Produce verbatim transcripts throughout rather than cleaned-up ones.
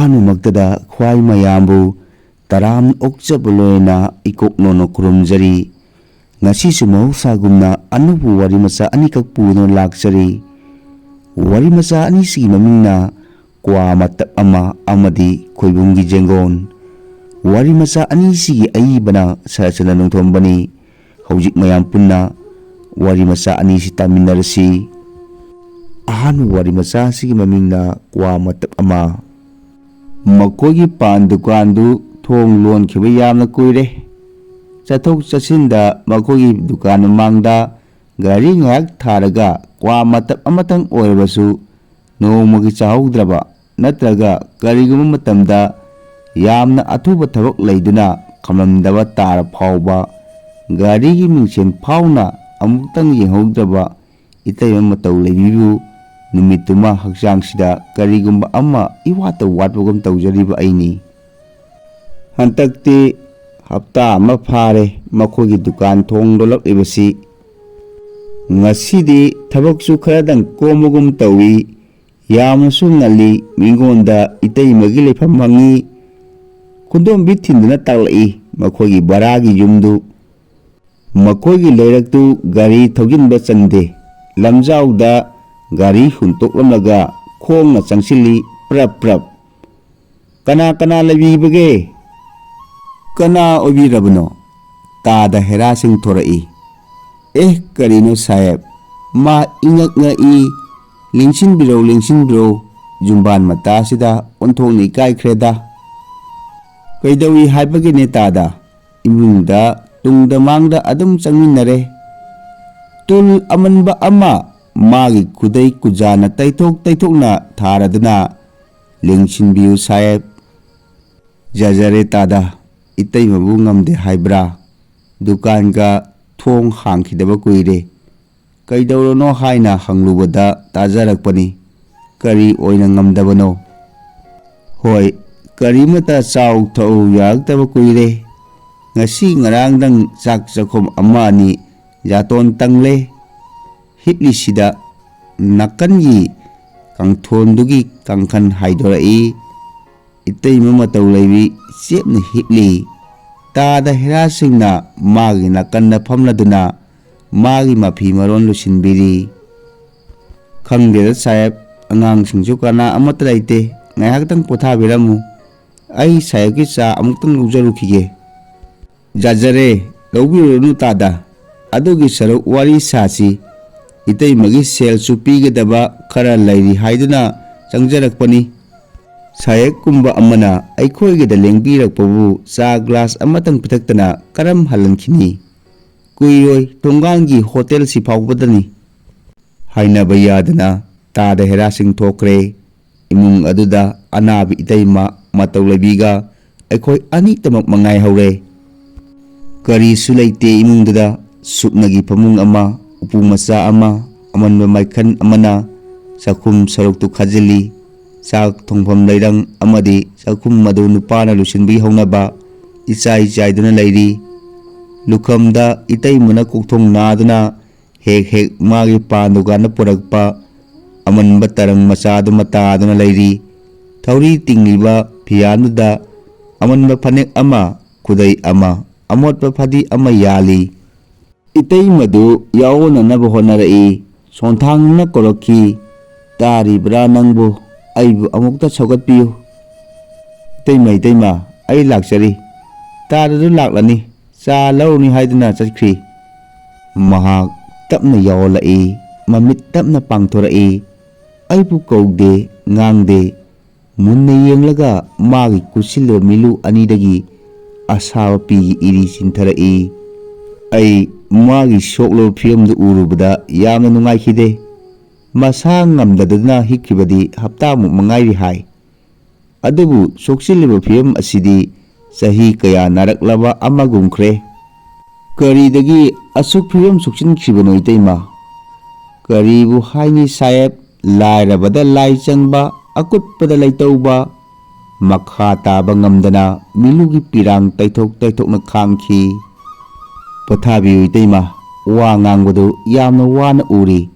ꯑꯍꯥꯟꯕꯃꯛꯇꯗ ꯈ꯭ꯋꯥꯏ ꯃꯌꯥꯝꯕꯨ ꯇꯔꯥꯝꯅ ꯑꯣꯛꯆꯕ ꯂꯣꯏꯅ ꯏꯀꯣꯛ ꯅꯣꯟꯅ ꯈꯨꯔꯨꯝꯖꯔꯤ꯫ ꯉꯁꯤꯁꯨ ꯃꯍꯧꯁꯥꯒꯨꯝꯅ ꯑꯅꯧꯕ ꯋꯥꯔꯤ ꯃꯆꯥ ꯑꯅꯤꯈꯛ ꯄꯨꯗꯨꯅ ꯂꯥꯛꯆꯔꯤ꯫ ꯋꯥꯔꯤ ꯃꯆꯥ ꯑꯅꯤꯁꯤꯒꯤ ꯃꯃꯤꯡꯅ ꯀ꯭ꯋꯥ ꯃꯇꯞ ꯑꯃ ꯑꯃꯗꯤ ꯈꯣꯏꯕꯨꯝꯒꯤ ꯖꯦꯡꯒꯣꯟ꯫ ꯋꯥꯔꯤ ꯃꯆꯥ ꯑꯅꯤꯁꯤꯒꯤ ꯑꯏꯕꯅ ꯁꯔꯠꯆꯟꯗ꯭ꯔ ꯅꯣꯡꯊꯣꯝꯕꯅꯤ꯫ ꯍꯧꯖꯤꯛ ꯃꯌꯥꯝ ꯄꯨꯟꯅ ꯋꯥꯔꯤ ꯃꯆꯥ ꯑꯅꯤꯁꯤ ꯇꯥꯃꯤꯟꯅꯔꯁꯤ꯫ ꯑꯍꯥꯟꯕ ꯋꯥꯔꯤ ꯃꯆꯥ ꯑꯁꯤꯒꯤ ꯃꯃꯤꯡꯅ ꯀ꯭ꯋꯥ ꯃꯇꯞ ꯑꯃ꯫ ꯃꯈꯣꯏꯒꯤ ꯄꯥꯟ ꯗꯨꯀꯥꯟꯗꯨ ꯊꯣꯡ ꯂꯣꯟꯈꯤꯕ ꯌꯥꯝꯅ ꯀꯨꯏꯔꯦ꯫ ꯆꯠꯊꯣꯛ ꯆꯠꯁꯤꯟꯗ ꯃꯈꯣꯏꯒꯤ ꯗꯨꯀꯥꯟ ꯃꯃꯥꯡꯗ ꯒꯥꯔꯤ ꯉꯥꯏꯍꯥꯛ ꯊꯥꯔꯒ ꯀ꯭ꯋꯥ ꯃꯇꯞ ꯑꯃꯇꯪ ꯑꯣꯏꯔꯕꯁꯨ ꯅꯣꯡꯃꯒꯤ ꯆꯥꯍꯧꯗ꯭ꯔꯕ ꯅꯠꯇ꯭ꯔꯒ ꯀꯔꯤꯒꯨꯝꯕ ꯃꯇꯝꯗ ꯌꯥꯝꯅ ꯑꯊꯨꯕ ꯊꯕꯛ ꯂꯩꯗꯨꯅ ꯈꯝꯂꯝꯗꯕ ꯇꯥꯔ ꯐꯥꯎꯕ ꯒꯥꯔꯤꯒꯤ ꯃꯤꯡꯁꯦꯟ ꯐꯥꯎꯅ ꯑꯃꯨꯛꯇꯪ ꯌꯦꯡꯍꯧꯗ꯭ꯔꯕ ꯏꯇꯩꯃ ꯃꯇꯧ ꯂꯩꯕꯤꯕꯨ ꯅꯨꯃꯤꯠꯇꯨꯃ ꯍꯛꯆꯥꯡꯁꯤꯗ ꯀꯔꯤꯒꯨꯝꯕ ꯑꯃ ꯏꯋꯥꯠꯇ ꯋꯥꯠꯄꯒꯨꯝ ꯇꯧꯖꯔꯤꯕ ꯑꯩꯅꯤ꯫ ꯍꯟꯗꯛꯇꯤ ꯍꯞꯇꯥ ꯑꯃ ꯐꯥꯔꯦ ꯃꯈꯣꯏꯒꯤ ꯗꯨꯀꯥꯟ ꯊꯣꯡ ꯂꯣꯜꯂꯛꯂꯤꯕꯁꯤ꯫ ꯉꯁꯤꯗꯤ ꯊꯕꯛꯁꯨ ꯈꯔꯗꯪ ꯀꯣꯝꯕꯒꯨꯝ ꯇꯧꯏ꯫ ꯌꯥꯝꯅꯁꯨ ꯉꯜꯂꯤ꯫ ꯃꯤꯉꯣꯟꯗ ꯏꯇꯩꯃꯒꯤ ꯂꯩꯐꯝ ꯍꯪꯉꯤ꯫ ꯈꯨꯟꯗꯣꯝꯕꯤ ꯊꯤꯟꯗꯨꯅ ꯇꯥꯛꯂꯛꯏ ꯃꯈꯣꯏꯒꯤ ꯕꯔꯥꯒꯤ ꯌꯨꯝꯗꯨ꯫ ꯃꯈꯣꯏꯒꯤ ꯂꯩꯔꯛꯇꯨ ꯒꯥꯔꯤ ꯊꯧꯖꯤꯟꯕ ꯆꯟꯗꯦ꯫ ꯂꯝꯖꯥꯎꯗ ꯒꯥꯔꯤ ꯍꯨꯟꯇꯣꯛꯂꯝꯂꯒ ꯈꯣꯡꯅ ꯆꯪꯁꯤꯜꯂꯤ ꯄ꯭ꯔꯞ ꯄ꯭ꯔꯞ꯫ "ꯀꯅꯥ ꯀꯅꯥ ꯂꯩꯕꯤꯕꯒꯦ? ꯀꯅꯥ ꯑꯣꯏꯕꯤꯔꯕꯅꯣ?" ꯇꯥꯗ ꯍꯦꯔꯥꯁꯤꯡ ꯊꯣꯔꯛꯏ꯫ "ꯑꯦ, ꯀꯔꯤꯅꯣ ꯁꯥꯍꯦꯕ?" ꯃꯥ ꯏꯉꯛ ꯉꯛꯏ꯫ "ꯂꯦꯡꯁꯤꯟꯕꯤꯔꯧ, ꯂꯦꯡꯁꯤꯟꯕꯤꯔꯧ, ꯌꯨꯝꯕꯥꯟ ꯃꯇꯥꯁꯤꯗ ꯑꯣꯟꯊꯣꯛꯅ ꯏꯀꯥꯏꯈ꯭ꯔꯦꯗ꯫ ꯀꯩꯗꯧꯏ ꯍꯥꯏꯕꯒꯤꯅꯦ ꯇꯥꯗ? ꯏꯃꯨꯡꯗ ꯇꯨꯡꯗ ꯃꯥꯡꯗ ꯑꯗꯨꯝ ꯆꯪꯃꯤꯟꯅꯔꯦ꯫ ꯇꯨꯜ ꯑꯃꯟꯕ ꯑꯃ ꯃꯥꯒꯤ ꯈꯨꯗꯩ ꯀꯨꯖꯥꯅ ꯇꯩꯊꯣꯛ ꯇꯩꯊꯣꯛꯅ ꯊꯥꯔꯗꯨꯅ, ꯂꯦꯡꯁꯤꯟꯕꯤꯌꯨ ꯁꯥꯍꯦꯕ꯫" "ꯌꯥꯖꯔꯦ ꯇꯥꯗ, ꯏꯇꯩꯃꯕꯨ ꯉꯝꯗꯦ ꯍꯥꯏꯕ꯭ꯔꯥ? ꯗꯨꯀꯥꯟꯒ ꯊꯣꯡ ꯍꯥꯡꯈꯤꯗꯕ ꯀꯨꯏꯔꯦ꯫ ꯀꯩꯗꯧꯔꯅꯣ ꯍꯥꯏꯅ ꯍꯪꯂꯨꯕꯗ ꯇꯥꯖꯔꯛꯄꯅꯤ꯫ ꯀꯔꯤ ꯑꯣꯏꯅ ꯉꯝꯗꯕꯅꯣ?" "ꯍꯣꯏ, ꯀꯔꯤꯃꯇ ꯆꯥꯎ ꯊꯛꯎ ꯌꯥꯔꯛꯇꯕ ꯀꯨꯏꯔꯦ꯫ ꯉꯁꯤ ꯉꯔꯥꯡꯗꯪ ꯆꯥꯛ ꯆꯥꯛꯈꯨꯝ ꯑꯃ ꯑꯅꯤ ꯌꯥꯇꯣꯟ ꯇꯪꯂꯦ꯫ ꯍꯤꯞꯂꯤꯁꯤꯗ ꯅꯥꯀꯟꯒꯤ ꯀꯥꯡꯊꯣꯟꯗꯨꯒꯤ ꯀꯥꯡꯈꯟ ꯍꯥꯏꯗꯣꯔꯛꯏ꯫ ꯏꯇꯩꯃ ꯃꯇꯧ ꯂꯩꯕꯤ ꯆꯦꯞꯅ ꯍꯤꯞꯂꯤ꯫ ꯇꯥꯗ ꯍꯦꯔꯥꯁꯤꯡꯅ ꯃꯥꯒꯤ ꯅꯥꯀꯟꯗ ꯐꯝꯂꯗꯨꯅ ꯃꯥꯒꯤ ꯃꯐꯤ ꯃꯔꯣꯟ ꯂꯣꯏꯁꯤꯟꯕꯤꯔꯤ꯫ "ꯈꯪꯗꯦꯗ ꯁꯥꯍꯦꯕ, ꯑꯉꯥꯡꯁꯤꯡꯁꯨ ꯀꯅꯥ ꯑꯃꯠꯇ ꯂꯩꯇꯦ꯫ ꯉꯥꯏꯍꯥꯛꯇꯪ ꯄꯣꯊꯥꯕꯤꯔꯝꯃꯨ꯫ ꯑꯩ ꯁꯥꯍꯦꯕꯀꯤ ꯆꯥ ꯑꯃꯨꯛꯇꯪ ꯂꯧꯖꯔꯨꯈꯤꯒꯦ꯫" "ꯌꯥꯖꯔꯦ, ꯂꯧꯕꯤꯔꯨꯔꯅꯨ ꯇꯥꯗ꯫ ꯑꯗꯨꯒꯤ ꯁꯔꯨꯛ ꯋꯥꯔꯤ ꯁꯥꯁꯤ꯫ ꯏꯇꯩꯃꯒꯤ ꯁꯦꯜꯁꯨ ꯄꯤꯒꯗꯕ ꯈꯔ ꯂꯩꯔꯤ ꯍꯥꯏꯗꯨꯅ ꯆꯪꯖꯔꯛꯄꯅꯤ꯫" ꯁꯥꯍꯦꯕꯀꯨꯝꯕ ꯑꯃꯅ ꯑꯩꯈꯣꯏꯒꯤꯗ ꯂꯦꯡꯕꯤꯔꯛꯄꯕꯨ ꯆꯥ ꯒ꯭ꯂꯥꯁ ꯑꯃꯇꯪ ꯄꯤꯊꯛꯇꯅ ꯀꯔꯝ ꯍꯜꯍꯟꯈꯤꯅꯤ? ꯀꯨꯏꯔꯣꯏ, ꯊꯣꯡꯒꯥꯟꯒꯤ ꯍꯣꯇꯦꯜꯁꯤ ꯐꯥꯎꯕꯗꯅꯤ꯫ ꯍꯥꯏꯅꯕ ꯌꯥꯗꯅ ꯇꯥꯗ ꯍꯦꯔꯥꯁꯤꯡ ꯊꯣꯛꯈ꯭ꯔꯦ꯫ ꯏꯃꯨꯡ ꯑꯗꯨꯗ ꯑꯅꯥꯕ ꯏꯇꯩꯃ ꯃꯇꯧ ꯂꯩꯕꯤꯒ ꯑꯩꯈꯣꯏ ꯑꯅꯤꯇꯃꯛ ꯃꯉꯥꯏꯍꯧꯔꯦ꯫ ꯀꯔꯤꯁꯨ ꯂꯩꯇꯦ ꯏꯃꯨꯡꯗꯨꯗ꯫ ꯁꯨꯞꯅꯒꯤ ꯐꯃꯨꯡ ꯑꯃ, ꯎꯄꯨ ꯃꯆꯥ ꯑꯃ, ꯑꯃꯟꯕ ꯃꯥꯏꯈꯟ ꯑꯃꯅ ꯆꯥꯛꯈꯨꯝ ꯁꯔꯨꯛꯇꯨ ꯈꯥꯖꯤꯜꯂꯤ꯫ ꯆꯥꯛ ꯊꯣꯡꯐꯝ ꯂꯩꯔꯪ ꯑꯃꯗꯤ ꯆꯥꯛꯈꯨꯝ ꯑꯗꯨ ꯅꯨꯄꯥꯅ ꯂꯣꯏꯁꯤꯟꯕꯒꯤ ꯍꯧꯅꯕ ꯏꯆꯥꯏ ꯆꯥꯏꯗꯨꯅ ꯂꯩꯔꯤ꯫ ꯂꯨꯈꯝꯗ ꯏꯇꯩꯃꯅ ꯀꯣꯛꯊꯣꯡ ꯅꯥꯗꯨꯅ ꯍꯦꯛ ꯍꯦꯛ ꯃꯥꯒꯤ ꯄꯥꯟ ꯗꯨꯀꯥꯟꯗ ꯄꯨꯔꯛꯄ ꯑꯃꯟꯕ ꯇꯔꯪ ꯃꯆꯥꯗꯨ ꯃꯇꯥꯗꯨꯅ ꯂꯩꯔꯤ꯫ ꯊꯧꯔꯤ ꯇꯤꯡꯂꯤꯕ ꯐꯤꯌꯥꯟꯗꯨꯗ ꯑꯃꯟꯕ ꯐꯅꯦꯛ ꯑꯃ, ꯈꯨꯗꯩ ꯑꯃ, ꯑꯃꯣꯠꯄ ꯐꯗꯤ ꯑꯃ ꯌꯥꯜꯂꯤ꯫ ꯏꯇꯩꯃꯗꯨ ꯌꯥꯑꯣꯅꯅꯕ ꯍꯣꯠꯅꯔꯛꯏ꯫ ꯁꯣꯟꯊꯥꯡꯅ ꯀꯧꯔꯛꯈꯤ, "ꯇꯥꯔꯤꯕ꯭ꯔꯥ ꯅꯪꯕꯨ? ꯑꯩꯕꯨ ꯑꯃꯨꯛꯇ ꯁꯧꯒꯠꯄꯤꯌꯨ꯫" "ꯏꯇꯩꯃ, ꯏꯇꯩꯃ, ꯑꯩ ꯂꯥꯛꯆꯔꯤ꯫" "ꯇꯥꯗꯁꯨ ꯂꯥꯛꯂꯅꯤ, ꯆꯥ ꯂꯧꯔꯨꯅꯤ ꯍꯥꯏꯗꯨꯅ ꯆꯠꯈ꯭ꯔꯤ꯫" ꯃꯍꯥꯛ ꯇꯞꯅ ꯌꯥꯑꯣꯜꯂꯛꯏ, ꯃꯃꯤꯠ ꯇꯞꯅ ꯄꯥꯡꯊꯣꯔꯛꯏ꯫ ꯑꯩꯕꯨ ꯀꯧꯗꯦ, ꯉꯥꯡꯗꯦ꯫ ꯃꯨꯟꯅ ꯌꯦꯡꯂꯒ ꯃꯥꯒꯤ ꯀꯨꯠꯁꯤꯜꯂꯤꯕ ꯃꯤꯂꯨ ꯑꯅꯤꯗꯒꯤ ꯑꯁꯥꯕ ꯄꯤꯒꯤ ꯏꯔꯤ ꯆꯤꯟꯊꯔꯛꯏ꯫ ꯑꯩ ꯃꯥꯒꯤ ꯁꯣꯛꯂꯕ ꯐꯤꯕꯝꯗꯨ ꯎꯔꯨꯕꯗ ꯌꯥꯝꯅ ꯅꯨꯡꯉꯥꯏꯈꯤꯗꯦ꯫ ꯃꯁꯥ ꯉꯝꯗꯗꯨꯅ ꯍꯤꯞꯈꯤꯕꯗꯤ ꯍꯞꯇꯥꯃꯨꯛ ꯃꯉꯥꯏꯔꯤ ꯍꯥꯏ꯫ ꯑꯗꯨꯕꯨ ꯁꯣꯛꯆꯤꯜꯂꯤꯕ ꯐꯤꯕꯝ ꯑꯁꯤꯗꯤ ꯆꯍꯤ ꯀꯌꯥ ꯅꯥꯔꯛꯂꯕ ꯑꯃꯒꯨꯝꯈ꯭ꯔꯦ꯫ ꯀꯔꯤꯗꯒꯤ ꯑꯁꯨꯛ ꯐꯤꯕꯝ ꯁꯣꯛꯆꯤꯟꯈꯤꯕꯅꯣ ꯏꯇꯩꯃ? ꯀꯔꯤꯕꯨ ꯍꯥꯏꯅꯤ ꯁꯥꯍꯦꯕ, ꯂꯥꯏꯔꯕꯗ ꯂꯥꯏ ꯆꯪꯕ, ꯑꯀꯨꯠꯄꯗ ꯂꯩꯇꯧꯕ꯫ ꯃꯈꯥ ꯇꯥꯕ ꯉꯝꯗꯅ ꯃꯤꯂꯨꯒꯤ ꯄꯤꯔꯥꯡ ꯇꯩꯊꯣꯛ ꯇꯩꯊꯣꯛꯅ ꯈꯥꯡꯈꯤ꯫ "ꯄꯣꯊꯥꯕꯤꯌꯨ ꯏꯇꯩꯃ, ꯋꯥ ꯉꯥꯡꯕꯗꯨ ꯌꯥꯝꯅ ꯋꯥꯅ ꯎꯔꯤ꯫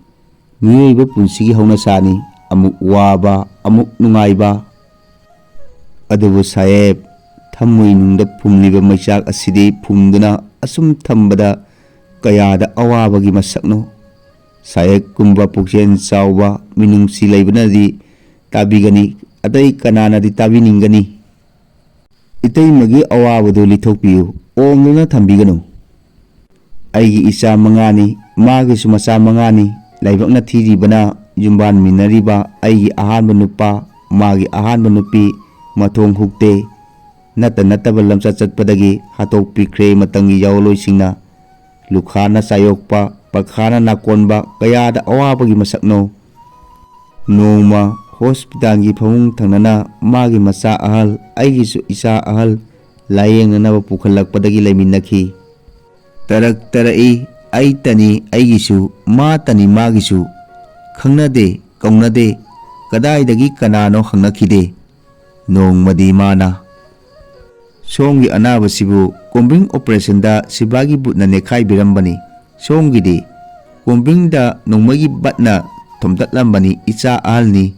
ꯃꯤꯑꯣꯏꯕ ꯄꯨꯟꯁꯤꯒꯤ ꯍꯧꯅꯁꯥꯅꯤ, ꯑꯃꯨꯛ ꯋꯥꯕ, ꯑꯃꯨꯛ ꯅꯨꯡꯉꯥꯏꯕ꯫" ꯑꯗꯨꯕꯨ ꯁꯥꯍꯦꯕ, ꯊꯃꯣꯏꯅꯨꯡꯗ ꯐꯨꯝꯂꯤꯕ ꯃꯩꯆꯥꯛ ꯑꯁꯤꯗꯤ ꯐꯨꯝꯗꯨꯅ ꯑꯁꯨꯝ ꯊꯝꯕꯗ ꯀꯌꯥꯗ ꯑꯋꯥꯕꯒꯤ ꯃꯁꯛꯅꯣ꯫ ꯁꯥꯍꯦꯕꯀꯨꯝꯕ ꯄꯨꯛꯆꯦꯜ ꯆꯥꯎꯕ ꯃꯤꯅꯨꯡꯁꯤ ꯂꯩꯕꯅꯗꯤ ꯇꯥꯕꯤꯒꯅꯤ, ꯑꯇꯩ ꯀꯅꯥꯅꯗꯤ ꯇꯥꯕꯤꯅꯤꯡꯒꯅꯤ? ꯏꯇꯩꯃꯒꯤ ꯑꯋꯥꯕꯗꯨ ꯂꯤꯊꯣꯛꯄꯤꯌꯨ, ꯑꯣꯝꯗꯨꯅ ꯊꯝꯕꯤꯒꯅꯨ꯫ ꯑꯩꯒꯤ ꯏꯆꯥ ꯃꯉꯥꯅꯤ, ꯃꯥꯒꯤꯁꯨ ꯃꯆꯥ ꯃꯉꯥꯅꯤ꯫ ꯂꯥꯏꯕꯛꯅ ꯊꯤꯔꯤꯕꯅ ꯌꯨꯝꯕꯥꯟꯃꯤꯟꯅꯔꯤꯕ ꯑꯩꯒꯤ ꯑꯍꯥꯟꯕ ꯅꯨꯄꯥ, ꯃꯥꯒꯤ ꯑꯍꯥꯟꯕ ꯅꯨꯄꯤ ꯃꯊꯣꯡ ꯍꯨꯛꯇꯦ꯫ ꯅꯠꯇ ꯅꯠꯇꯕ ꯂꯝꯆꯠ ꯆꯠꯄꯗꯒꯤ ꯍꯥꯠꯇꯣꯛꯄꯤꯈ꯭ꯔꯦ ꯃꯇꯝꯒꯤ ꯌꯥꯑꯣꯟꯂꯣꯏꯁꯤꯡꯅ꯫ ꯂꯨꯈꯥꯅ ꯆꯥꯌꯣꯛꯄ, ꯄꯔꯈꯥꯅ ꯅꯥꯀꯣꯟꯕ ꯀꯌꯥꯗ ꯑꯋꯥꯕꯒꯤ ꯃꯁꯛꯅꯣ꯫ ꯅꯣꯡꯃ ꯍꯣꯁꯄꯤꯇꯥꯜꯒꯤ ꯐꯃꯨꯡ ꯊꯪꯅꯅ ꯃꯥꯒꯤ ꯃꯆꯥ ꯑꯍꯜ, ꯑꯩꯒꯤꯁꯨ ꯏꯆꯥ ꯑꯍꯜ ꯂꯥꯌꯦꯡꯅꯅꯕ ꯄꯨꯈꯠꯂꯛꯄꯗꯒꯤ ꯂꯩꯃꯤꯟꯅꯈꯤ꯫ ꯇꯔꯛ ꯇꯔꯛꯏ, ꯑꯩꯇꯅꯤ ꯑꯩꯒꯤꯁꯨ, ꯃꯥꯇꯅꯤ ꯃꯥꯒꯤꯁꯨ꯫ ꯈꯪꯅꯗꯦ, ꯀꯧꯅꯗꯦ, ꯀꯗꯥꯏꯗꯒꯤ ꯀꯅꯥꯅꯣ ꯍꯪꯅꯈꯤꯗꯦ꯫ ꯅꯣꯡꯃꯗꯤ ꯃꯥꯅ, "ꯁꯣꯝꯒꯤ ꯑꯅꯥꯕꯁꯤꯕꯨ ꯀꯣꯝꯕ꯭ꯔꯤꯡ ꯑꯣꯄꯔꯦꯁꯟꯗ ꯁꯤꯕꯥꯒꯤ ꯕꯨꯠꯅ ꯅꯦꯠꯈꯥꯏꯕꯤꯔꯝꯕꯅꯤ꯫ ꯁꯣꯝꯒꯤꯗꯤ?" "ꯀꯣꯝꯕ꯭ꯔꯤꯡꯗ ꯅꯣꯡꯃꯩꯒꯤ ꯕꯠꯅ ꯊꯣꯝꯇꯠꯂꯝꯕꯅꯤ, ꯏꯆꯥ ꯑꯍꯜꯅꯤ꯫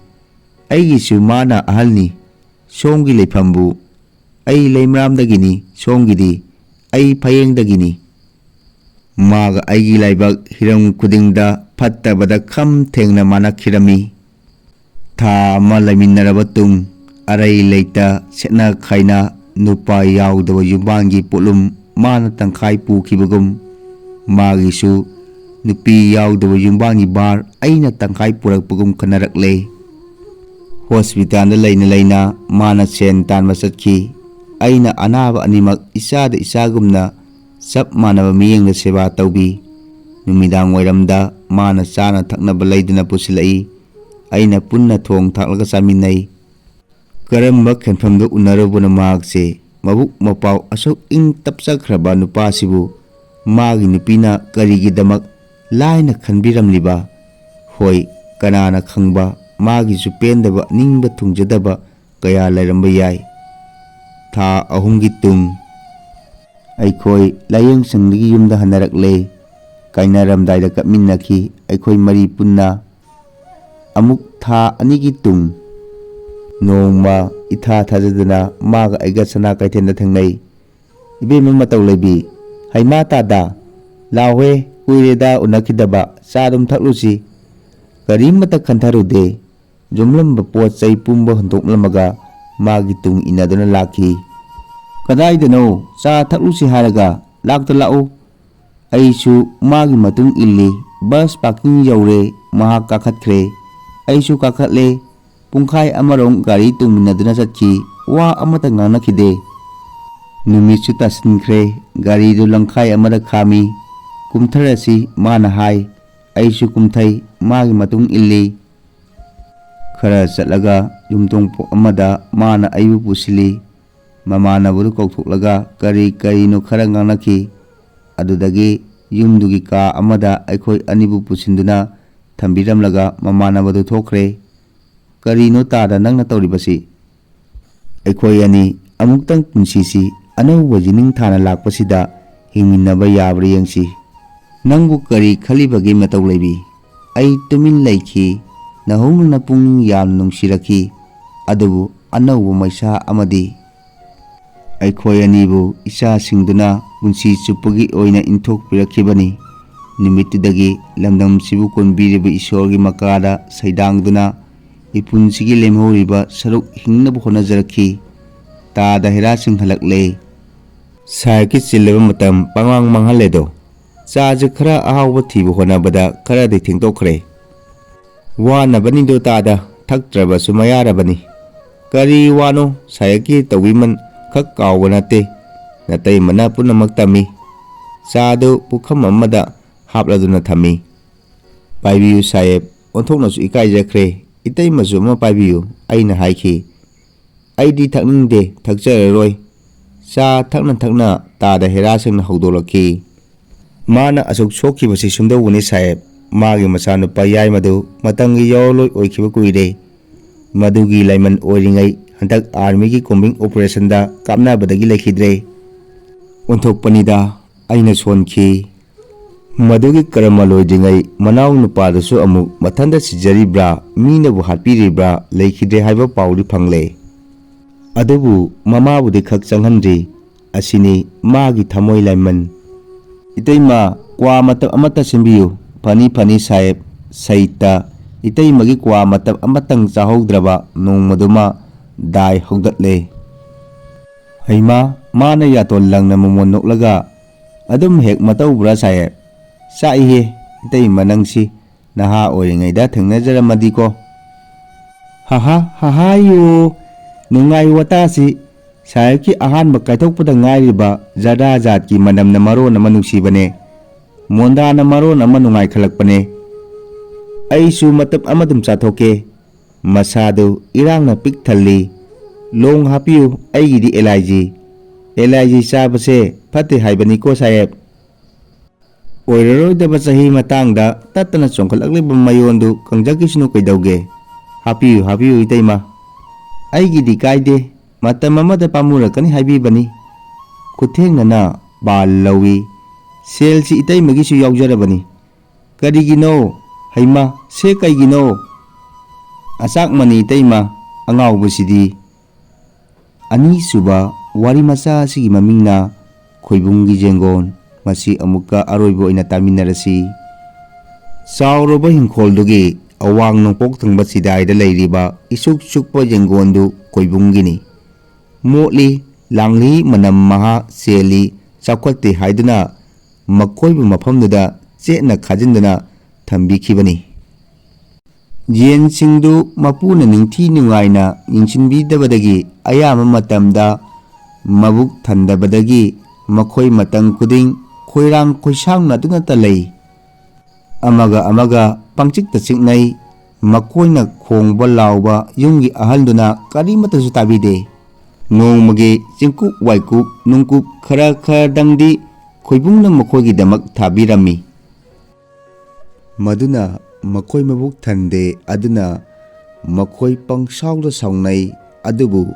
ꯑꯩꯒꯤꯁꯨ ꯃꯥꯅ ꯑꯍꯜꯅꯤ꯫ ꯁꯣꯝꯒꯤ ꯂꯩꯐꯝꯕꯨ?" "ꯑꯩ ꯂꯩꯃꯔꯥꯝꯗꯒꯤꯅꯤ, ꯁꯣꯝꯒꯤꯗꯤ?" "ꯑꯩ ꯐꯌꯦꯡꯗꯒꯤꯅꯤ꯫" ꯃꯥꯒ ꯑꯩꯒꯤ ꯂꯥꯏꯕꯛ ꯍꯤꯔꯝ ꯈꯨꯗꯤꯡꯗ ꯐꯠꯇꯕꯗ ꯈꯝ ꯊꯦꯡꯅ ꯃꯥꯟꯅꯈꯤꯔꯝꯃꯤ꯫ ꯊꯥ ꯑꯃ ꯂꯩꯃꯤꯟꯅꯔꯕ ꯇꯨꯡ, ꯑꯔꯩ ꯂꯩꯇ ꯁꯦꯠꯅ ꯈꯥꯏꯅ, ꯅꯨꯄꯥ ꯌꯥꯎꯗꯕ ꯌꯨꯝꯕꯥꯟꯒꯤ ꯄꯣꯠꯂꯨꯝ ꯃꯥꯅ ꯇꯪꯈꯥꯏ ꯄꯨꯈꯤꯕꯒꯨꯝ, ꯃꯥꯒꯤꯁꯨ ꯅꯨꯄꯤ ꯌꯥꯎꯗꯕ ꯌꯨꯝꯕꯥꯟꯒꯤ ꯚꯥꯔ ꯑꯩꯅ ꯇꯪꯈꯥꯏ ꯄꯨꯔꯛꯄꯒꯨꯝ ꯈꯟꯅꯔꯛꯂꯦ꯫ ꯍꯣꯁꯄꯤꯇꯥꯜꯗ ꯂꯩꯅ ꯂꯩꯅ ꯃꯥꯅ ꯁꯦꯟ ꯇꯥꯟꯕ ꯆꯠꯈꯤ꯫ ꯑꯩꯅ ꯑꯅꯥꯕ ꯑꯅꯤꯃꯛ ꯏꯆꯥꯗ ꯏꯆꯥꯒꯨꯝꯅ ꯆꯞ ꯃꯥꯟꯅꯕ ꯃꯤꯠꯌꯦꯡꯗ ꯁꯦꯕꯥ ꯇꯧꯕꯤ꯫ ꯅꯨꯃꯤꯗꯥꯡ ꯋꯥꯏꯔꯝꯗ ꯃꯥꯅ ꯆꯥꯅ ꯊꯛꯅꯕ ꯂꯩꯗꯨꯅ ꯄꯨꯁꯤꯜꯂꯛꯏ꯫ ꯑꯩꯅ ꯄꯨꯟꯅ ꯊꯣꯡ ꯊꯥꯛꯂꯒ ꯆꯥꯃꯤꯟꯅꯩ꯫ ꯀꯔꯝꯕ ꯈꯦꯟꯐꯝꯗ ꯎꯅꯔꯨꯕꯅꯣ ꯃꯍꯥꯛꯁꯦ? ꯃꯕꯨꯛ ꯃꯄꯥꯎ ꯑꯁꯨꯛ ꯏꯪ ꯇꯞꯆꯈ꯭ꯔꯕ ꯅꯨꯄꯥꯁꯤꯕꯨ ꯃꯥꯒꯤ ꯅꯨꯄꯤꯅ ꯀꯔꯤꯒꯤꯗꯃꯛ ꯂꯥꯏꯅ ꯈꯟꯕꯤꯔꯝꯂꯤꯕ? ꯍꯣꯏ, ꯀꯅꯥꯅ ꯈꯪꯕ, ꯃꯥꯒꯤꯁꯨ ꯄꯦꯟꯗꯕ, ꯅꯤꯡꯕ ꯊꯨꯡꯖꯗꯕ ꯀꯌꯥ ꯂꯩꯔꯝꯕ ꯌꯥꯏ꯫ ꯊꯥ ꯑꯍꯨꯝꯒꯤ ꯇꯨꯡ ꯑꯩꯈꯣꯏ ꯂꯥꯏꯌꯦꯡ ꯁꯪꯗꯒꯤ ꯌꯨꯝꯗ ꯍꯟꯅꯔꯛꯂꯦ꯫ ꯀꯥꯏꯅꯔꯝꯗꯥꯏꯗ ꯀꯞꯃꯤꯟꯅꯈꯤ ꯑꯩꯈꯣꯏ ꯃꯔꯤ ꯄꯨꯟꯅ꯫ ꯑꯃꯨꯛ ꯊꯥ ꯑꯅꯤꯒꯤ ꯇꯨꯡ ꯅꯣꯡꯃ ꯏꯊꯥ ꯊꯥꯖꯗꯅ ꯃꯥꯒ ꯑꯩꯒ ꯁꯅꯥ ꯀꯩꯊꯦꯜꯗ ꯊꯦꯡꯅꯩ꯫ "ꯏꯕꯦꯝꯃ ꯃꯇꯧ ꯂꯩꯕꯤ, ꯍꯩꯃꯥ ꯇꯥꯗ, ꯂꯥꯎꯍꯦ, ꯀꯨꯏꯔꯦꯗ ꯎꯅꯈꯤꯗꯕ, ꯆꯥ ꯑꯗꯨꯝ ꯊꯛꯂꯨꯁꯤ"꯫ ꯀꯔꯤꯃꯠꯇ ꯈꯟꯊꯔꯨꯗꯦ꯫ ꯌꯣꯝꯂꯝꯕ ꯄꯣꯠ ꯆꯩ ꯄꯨꯝꯕ ꯍꯨꯟꯗꯣꯛꯂꯝꯃꯒ ꯃꯥꯒꯤ ꯇꯨꯡ ꯏꯟꯅꯗꯨꯅ ꯂꯥꯛꯈꯤ꯫ "ꯀꯗꯥꯏꯗꯅꯣ? ꯆꯥ ꯊꯛꯂꯨꯁꯤ ꯍꯥꯏꯔꯒ ꯂꯥꯛꯇ ꯂꯥꯛꯎ"꯫ ꯑꯩꯁꯨ ꯃꯥꯒꯤ ꯃꯇꯨꯡ ꯏꯜꯂꯤ꯫ ꯕꯁ ꯄꯥꯔꯀꯤꯡ ꯌꯧꯔꯦ꯫ ꯃꯍꯥꯛ ꯀꯥꯈꯠꯈ꯭ꯔꯦ꯫ ꯑꯩꯁꯨ ꯀꯥꯈꯠꯂꯦ꯫ ꯄꯨꯡꯈꯥꯏ ꯑꯃꯔꯣꯝ ꯒꯥꯔꯤ ꯇꯣꯡꯃꯤꯟꯅꯗꯨꯅ ꯆꯠꯈꯤ꯫ ꯋꯥ ꯑꯃꯠꯇ ꯉꯥꯡꯅꯈꯤꯗꯦ꯫ ꯅꯨꯃꯤꯠꯁꯨ ꯇꯥꯁꯤꯟꯈ꯭ꯔꯦ꯫ ꯒꯥꯔꯤꯗꯨ ꯂꯝꯈꯥꯏ ꯑꯃꯗ ꯈꯥꯝꯃꯤ꯫ "ꯀꯨꯝꯊꯔꯁꯤ", ꯃꯥꯅ ꯍꯥꯏ꯫ ꯑꯩꯁꯨ ꯀꯨꯝꯊꯩ꯫ ꯃꯥꯒꯤ ꯃꯇꯨꯡ ꯏꯜꯂꯤ꯫ ꯈꯔ ꯆꯠꯂꯒ ꯌꯨꯝꯊꯣꯡ ꯑꯃꯗ ꯃꯥꯅ ꯑꯩꯕꯨ ꯄꯨꯁꯤꯜꯂꯤ꯫ ꯃꯃꯥꯟꯅꯕꯗꯨ ꯀꯧꯊꯣꯛꯂꯒ ꯀꯔꯤ ꯀꯔꯤꯅꯣ ꯈꯔ ꯉꯥꯡꯅꯈꯤ꯫ ꯑꯗꯨꯗꯒꯤ ꯌꯨꯝꯗꯨꯒꯤ ꯀꯥ ꯑꯃꯗ ꯑꯩꯈꯣꯏ ꯑꯅꯤꯕꯨ ꯄꯨꯁꯤꯟꯗꯨꯅ ꯊꯝꯕꯤꯔꯝꯂꯒ ꯃꯃꯥꯟꯅꯕꯗꯨ ꯊꯣꯛꯈ꯭ꯔꯦ꯫ "ꯀꯔꯤꯅꯣ ꯇꯥꯗ ꯅꯪꯅ ꯇꯧꯔꯤꯕꯁꯤ?" "ꯑꯩꯈꯣꯏ ꯑꯅꯤ ꯑꯃꯨꯛꯇꯪ ꯄꯨꯟꯁꯤꯁꯤ, ꯑꯅꯧꯕ ꯌꯦꯅꯤꯡꯊꯥꯅ ꯂꯥꯛꯄꯁꯤꯗ ꯍꯤꯡꯃꯤꯟꯅꯕ ꯌꯥꯕ꯭ꯔꯥ ꯌꯦꯡꯁꯤ"꯫ "ꯅꯪꯕꯨ ꯀꯔꯤ ꯈꯜꯂꯤꯕꯒꯦ ꯃꯇꯧ ꯂꯩꯕꯤ? ꯑꯩ ꯇꯨꯃꯤꯟ ꯂꯩꯈꯤ꯫ ꯅꯍꯧꯅꯅ ꯄꯨꯛꯅꯤꯡ ꯌꯥꯝꯅ ꯅꯨꯡꯁꯤꯔꯛꯈꯤ꯫ ꯑꯗꯨꯕꯨ ꯑꯅꯧꯕ ꯃꯩꯁꯥ ꯑꯃꯗꯤ ꯑꯩꯈꯣꯏ ꯑꯅꯤꯕꯨ ꯏꯆꯥꯁꯤꯡꯗꯨꯅ ꯄꯨꯟꯁꯤ ꯆꯨꯞꯄꯒꯤ ꯑꯣꯏꯅ ꯏꯟꯊꯣꯛꯄꯤꯔꯛꯈꯤꯕꯅꯤ꯫ ꯅꯨꯃꯤꯠꯇꯨꯗꯒꯤ ꯂꯝꯗꯝꯁꯤꯕꯨ ꯀꯣꯟꯕꯤꯔꯤꯕ ꯏꯁꯣꯔꯒꯤ ꯃꯀꯥꯗ ꯁꯩꯗꯥꯡꯗꯨꯅ ꯏꯄꯨꯟꯁꯤꯒꯤ ꯂꯦꯝꯍꯧꯔꯤꯕ ꯁꯔꯨꯛ ꯍꯤꯡꯅꯕ ꯍꯣꯠꯅꯖꯔꯛꯈꯤ꯫ ꯇꯥꯗ ꯍꯦꯔꯥꯁꯤꯡ ꯍꯜꯂꯛꯂꯦ꯫ ꯁꯥꯍꯦꯕꯀꯤ ꯆꯤꯜꯂꯕ ꯃꯇꯝ ꯄꯪꯃꯥꯡ ꯃꯥꯡꯍꯜꯂꯦꯗꯣ꯫ ꯆꯥꯁꯦ ꯈꯔ ꯑꯍꯥꯎꯕ ꯊꯤꯕ ꯍꯣꯠꯅꯕꯗ ꯈꯔꯗꯤ ꯊꯦꯡꯗꯣꯛꯈ꯭ꯔꯦ꯫ "ꯋꯥꯅꯕꯅꯤꯗꯣ ꯇꯥꯗ, ꯊꯛꯇ꯭ꯔꯕꯁꯨ ꯃꯌꯥꯔꯕꯅꯤ"꯫ "ꯀꯔꯤ ꯋꯥꯅꯣ? ꯁꯥꯍꯦꯕꯀꯤ ꯇꯧꯕꯤꯃꯜ ꯈꯛ ꯀꯥꯎꯕ ꯅꯠꯇꯦ꯫ ꯅꯇꯩꯃꯅ ꯄꯨꯝꯅꯃꯛ ꯇꯝꯃꯤ"꯫ ꯆꯥꯗꯨ ꯄꯨꯈꯝ ꯑꯃꯗ ꯍꯥꯞꯂꯗꯨꯅ ꯊꯝꯃꯤ꯫ "ꯄꯥꯏꯕꯤꯌꯨ ꯁꯥꯍꯦꯕ, ꯑꯣꯟꯊꯣꯛꯅꯁꯨ ꯏꯀꯥꯏꯖꯈ꯭ꯔꯦ꯫ ꯏꯇꯩꯃꯁꯨ ꯑꯃ ꯄꯥꯏꯕꯤꯌꯨ", ꯑꯩꯅ ꯍꯥꯏꯈꯤ꯫ "ꯑꯩꯗꯤ ꯊꯛꯅꯤꯡꯗꯦ, ꯊꯛꯆꯔꯔꯣꯏ"꯫ ꯆꯥ ꯊꯛꯅ ꯊꯛꯅ ꯇꯥꯗ ꯍꯦꯔꯥꯁꯤꯡꯅ ꯍꯧꯗꯣꯛꯂꯛꯈꯤ꯫ "ꯃꯥꯅ ꯑꯁꯨꯛ ꯁꯣꯛꯈꯤꯕꯁꯤ ꯁꯨꯝꯗꯧꯕꯅꯤ ꯁꯥꯍꯦꯕ꯫ ꯃꯥꯒꯤ ꯃꯆꯥꯅꯨꯄꯥ ꯌꯥꯏꯃꯗꯨ ꯃꯇꯝꯒꯤ ꯌꯥꯑꯣꯟꯂꯣꯏ ꯑꯣꯏꯈꯤꯕ ꯀꯨꯏꯔꯦ꯫ ꯃꯗꯨꯒꯤ ꯂꯥꯏꯃꯟ ꯑꯣꯏꯔꯤꯉꯩ ꯍꯟꯗꯛ ꯑꯥꯔꯃꯤꯒꯤ ꯀꯣꯝꯕꯤꯡ ꯑꯣꯄꯔꯦꯁꯟꯗ ꯀꯥꯞꯅꯕꯗꯒꯤ ꯂꯩꯈꯤꯗ꯭ꯔꯦ"꯫ "ꯑꯣꯟꯊꯣꯛꯄꯅꯤꯗ", ꯑꯩꯅ ꯁꯣꯟꯈꯤ꯫ "ꯃꯗꯨꯒꯤ ꯀꯔꯃ ꯂꯣꯏꯗ꯭ꯔꯤꯉꯩ ꯃꯅꯥꯎ ꯅꯨꯄꯥꯗꯨꯁꯨ ꯑꯃꯨꯛ ꯃꯊꯟꯇ ꯁꯤꯖꯔꯤꯕ꯭ꯔꯥ, ꯃꯤꯅꯕꯨ ꯍꯥꯠꯄꯤꯔꯤꯕ꯭ꯔꯥ, ꯂꯩꯈꯤꯗ꯭ꯔꯦ ꯍꯥꯏꯕ ꯄꯥꯎꯗꯤ ꯐꯪꯂꯦ"꯫ ꯑꯗꯨꯕꯨ ꯃꯃꯥꯕꯨꯗꯤ ꯈꯛ ꯆꯪꯍꯟꯗ꯭ꯔꯤ꯫ ꯑꯁꯤꯅꯤ ꯃꯥꯒꯤ ꯊꯃꯣꯏ ꯂꯥꯏꯃꯟ꯫ "ꯏꯇꯩꯃ, ꯀ꯭ꯋꯥ ꯃꯇꯞ ꯑꯃꯠꯇ ꯁꯦꯝꯕꯤꯌꯨ"꯫ "ꯐꯅꯤ, ꯐꯅꯤ ꯁꯥꯍꯦꯕ"꯫ ꯁꯩꯇ ꯏꯇꯩꯃꯒꯤ ꯀ꯭ꯋꯥ ꯃꯇꯞ ꯑꯃꯇꯪ ꯆꯥꯍꯧꯗ꯭ꯔꯕ ꯅꯣꯡꯃꯗꯨꯃ ꯗꯥꯏ ꯍꯧꯒꯠꯂꯦ꯫ ꯍꯩꯃꯥ, ꯃꯥꯅ ꯌꯥꯇꯣꯟ ꯂꯪꯅ ꯃꯃꯣꯟ ꯅꯣꯛꯂꯒ, "ꯑꯗꯨꯝ ꯍꯦꯛ ꯃꯇꯧꯕ꯭ꯔꯥ ꯁꯥꯍꯦꯕ?" "ꯆꯥꯛꯏꯍꯦ, ꯏꯇꯩꯃ ꯅꯪꯁꯤ꯫ ꯅꯍꯥ ꯑꯣꯏꯔꯤꯉꯩꯗ ꯊꯦꯡꯅꯖꯔꯝꯃꯗꯤꯀꯣ"꯫ "ꯍꯥꯍꯥ, ꯍꯥꯍꯥꯌꯣ, ꯅꯨꯡꯉꯥꯏ ꯋꯥꯇꯥꯁꯤ꯫ ꯁꯥꯍꯦꯕꯀꯤ ꯑꯍꯥꯟꯕ ꯀꯥꯏꯊꯣꯛꯄꯗ ꯉꯥꯏꯔꯤꯕ ꯖꯔꯗꯥ ꯖꯥꯠꯀꯤ ꯃꯅꯝꯅ ꯃꯔꯣꯟ ꯑꯃ ꯅꯨꯡꯁꯤꯕꯅꯦ, ꯃꯣꯟꯗꯥꯅ ꯃꯔꯣꯟ ꯑꯃ ꯅꯨꯡꯉꯥꯏꯈꯠꯂꯛꯄꯅꯦ꯫ ꯑꯩꯁꯨ ꯃꯇꯞ ꯑꯃꯗꯨꯝ ꯆꯥꯊꯣꯛꯀꯦ"꯫ ꯃꯁꯥꯗꯨ ꯏꯔꯥꯡꯅ ꯄꯤꯛ ꯊꯜꯂꯤ꯫ "ꯂꯣꯡ ꯍꯥꯞꯄꯤꯌꯨ, ꯑꯩꯒꯤꯗꯤ ꯑꯦꯂꯥꯏꯖꯤ꯫ ꯑꯦꯂꯥꯏꯖꯤ ꯆꯥꯕꯁꯦ ꯐꯠꯇꯦ ꯍꯥꯏꯕꯅꯤꯀꯣ ꯁꯥꯍꯦꯕ"꯫ ꯑꯣꯏꯔꯔꯣꯏꯗꯕ ꯆꯍꯤ ꯃꯇꯥꯡꯗ ꯇꯠꯇꯅ ꯆꯣꯡꯈꯠꯂꯛꯂꯤꯕ ꯃꯌꯣꯟꯗꯨ ꯀꯪꯖꯈꯤꯁꯅꯨ ꯀꯩꯗꯧꯒꯦ? ꯍꯥꯞꯄꯤꯌꯨ, ꯍꯥꯞꯄꯤꯌꯨ ꯏꯇꯩꯃ꯫ "ꯑꯩꯒꯤꯗꯤ ꯀꯥꯏꯗꯦ, ꯃꯇꯝ ꯑꯃꯗ ꯄꯥꯝꯃꯨꯔꯛꯀꯅꯤ ꯍꯥꯏꯕꯤꯕꯅꯤ"꯫ ꯈꯨꯊꯦꯡꯅꯅ ꯕꯥꯜ ꯂꯧꯏ꯫ "ꯁꯦꯜꯁꯤ ꯏꯇꯩꯃꯒꯤꯁꯨ ꯌꯥꯎꯖꯔꯕꯅꯤ"꯫ "ꯀꯔꯤꯒꯤꯅꯣ? ꯍꯩꯃꯥ, ꯁꯦ ꯀꯩꯒꯤꯅꯣ?" "ꯑꯆꯥꯛ ꯃꯅꯤ ꯏꯇꯩꯃ, ꯑꯉꯥꯎꯕꯁꯤꯗꯤ"꯫ ꯑꯅꯤꯁꯨꯕ ꯋꯥꯔꯤ ꯃꯆꯥ ꯑꯁꯤꯒꯤ ꯃꯃꯤꯡꯅ ꯈꯣꯏꯕꯨꯝꯒꯤ ꯌꯦꯡꯒꯣꯟ꯫ ꯃꯁꯤ ꯑꯃꯨꯛꯀ ꯑꯔꯣꯏꯕ ꯑꯣꯏꯅ ꯇꯥꯃꯤꯟꯅꯔꯁꯤ꯫ ꯆꯥꯎꯔꯕ ꯏꯪꯈꯣꯜꯗꯨꯒꯤ ꯑꯋꯥꯡ ꯅꯣꯡꯄꯣꯛ ꯊꯪꯕ ꯆꯤꯗꯥꯏꯗ ꯂꯩꯔꯤꯕ ꯏꯁꯨꯛ ꯁꯨꯛꯄ ꯌꯦꯡꯒꯣꯟꯗꯨ ꯈꯣꯏꯕꯨꯝꯒꯤꯅꯤ꯫ ꯃꯣꯠꯂꯤ, ꯂꯥꯡꯂꯤ, ꯃꯅꯝ ꯃꯍꯥ ꯆꯦꯜꯂꯤ, ꯆꯥꯎꯈꯠꯇꯦ ꯍꯥꯏꯗꯨꯅ ꯃꯈꯣꯏꯕꯨ ꯃꯐꯝꯗꯨꯗ ꯆꯦꯠꯅ ꯈꯥꯖꯤꯟꯗꯨꯅ ꯊꯝꯕꯤꯈꯤꯕꯅꯤ꯫ ꯌꯦꯟꯁꯤꯡꯗꯨ ꯃꯄꯨꯅ ꯅꯤꯡꯊꯤ ꯅꯨꯡꯉꯥꯏꯅ ꯌꯦꯡꯁꯤꯟꯕꯤꯗꯕꯗꯒꯤ ꯑꯌꯥꯝꯕ ꯃꯇꯝꯗ ꯃꯕꯨꯛ ꯊꯟꯗꯕꯗꯒꯤ ꯃꯈꯣꯏ ꯃꯇꯝ ꯈꯨꯗꯤꯡ ꯈꯣꯏꯔꯥꯡ ꯈꯣꯏꯁꯥꯎꯅꯗꯨꯅꯇ ꯂꯩ꯫ ꯑꯃꯒ ꯑꯃꯒ ꯄꯪꯆꯤꯛꯇ ꯆꯤꯛꯅꯩ꯫ ꯃꯈꯣꯏꯅ ꯈꯣꯡꯕ ꯂꯥꯎꯕ ꯌꯨꯝꯒꯤ ꯑꯍꯜꯗꯨꯅ ꯀꯔꯤꯃꯠꯇꯁꯨ ꯇꯥꯕꯤꯗꯦ꯫ ꯅꯣꯡꯃꯒꯤ ꯆꯤꯡꯀꯨꯞ ꯋꯥꯏꯀꯨꯞ ꯅꯨꯡꯀꯨꯞ ꯈꯔ ꯈꯔꯗꯪꯗꯤ ꯈꯣꯏꯕꯨꯝꯅ ꯃꯈꯣꯏꯒꯤꯗꯃꯛ ꯊꯥꯕꯤꯔꯝꯃꯤ꯫ ꯃꯗꯨꯅ ꯃꯈꯣꯏ ꯃꯕꯨꯛ ꯊꯟꯗꯦ, ꯑꯗꯨꯅ ꯃꯈꯣꯏ ꯄꯪꯁꯥꯎꯗ ꯁꯥꯎꯅꯩ꯫ ꯑꯗꯨꯕꯨ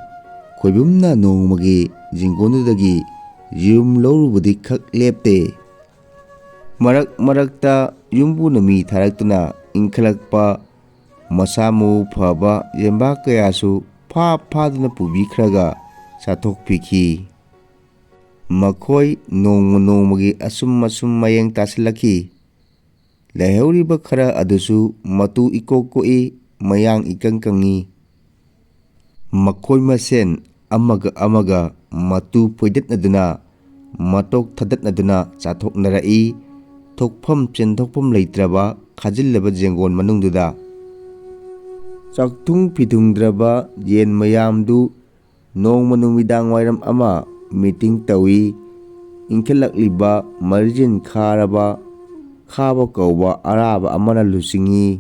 ꯈꯣꯏꯕꯨꯝꯅ ꯅꯣꯡꯃꯒꯤ ꯌꯦꯡꯒꯣꯟꯗꯨꯗꯒꯤ ꯌꯦꯔꯨꯝ ꯂꯧꯔꯨꯕꯗꯤ ꯈꯛ ꯂꯦꯞꯇꯦ꯫ ꯃꯔꯛ ꯃꯔꯛꯇ ꯌꯨꯝꯕꯨꯅ ꯃꯤ ꯊꯥꯔꯛꯇꯨꯅ ꯏꯟꯈꯠꯂꯛꯄ ꯃꯁꯥ ꯃꯎ ꯐꯕ ꯌꯦꯟꯕꯥ ꯀꯌꯥꯁꯨ ꯐꯥ ꯐꯥꯗꯨꯅ ꯄꯨꯕꯤꯈ꯭ꯔꯒ ꯆꯥꯊꯣꯛꯄꯤꯈꯤ꯫ ꯃꯈꯣꯏ ꯅꯣꯡꯃ ꯅꯣꯡꯃꯒꯤ ꯑꯁꯨꯝ ꯑꯁꯨꯝ ꯃꯌꯦꯡ ꯇꯥꯁꯤꯜꯂꯛꯈꯤ꯫ ꯂꯩꯍꯧꯔꯤꯕ ꯈꯔ ꯑꯗꯨꯁꯨ ꯃꯇꯨ ꯏꯀꯣꯛ ꯀꯣꯛꯏ, ꯃꯌꯥꯡ ꯏꯀꯪ ꯀꯪꯉꯤ꯫ ꯃꯈꯣꯏ ꯃꯁꯦꯟ ꯑꯃꯒ ꯑꯃꯒ ꯃꯇꯨ ꯐꯣꯏꯗꯠꯅꯗꯨꯅ, ꯃꯇꯣꯛ ꯊꯗꯠꯅꯗꯨꯅ ꯆꯥꯊꯣꯛꯅꯔꯛꯏ꯫ ꯊꯣꯛꯐꯝ ꯆꯦꯟꯊꯣꯛꯐꯝ ꯂꯩꯇ꯭ꯔꯕ ꯈꯥꯖꯤꯜꯂꯕ ꯌꯦꯡꯒꯣꯟ ꯃꯅꯨꯡꯗꯨꯗ꯫ ꯆꯥꯛꯊꯨꯡ ꯐꯤꯊꯨꯡꯗ꯭ꯔꯕ ꯌꯦꯟ ꯃꯌꯥꯝꯗꯨ ꯅꯣꯡꯃ ꯅꯨꯃꯤꯗꯥꯡ ꯋꯥꯏꯔꯝ ꯑꯃ ꯃꯤꯇꯤꯡ ꯇꯧꯏ꯫ ꯏꯟꯈꯠꯂꯛꯂꯤꯕ ꯃꯔꯤꯖꯦꯟ ꯈꯥꯔꯕ, ꯈꯥꯕ ꯀꯧꯕ ꯑꯔꯥꯕ ꯑꯃꯅ ꯂꯨꯆꯤꯡꯏ꯫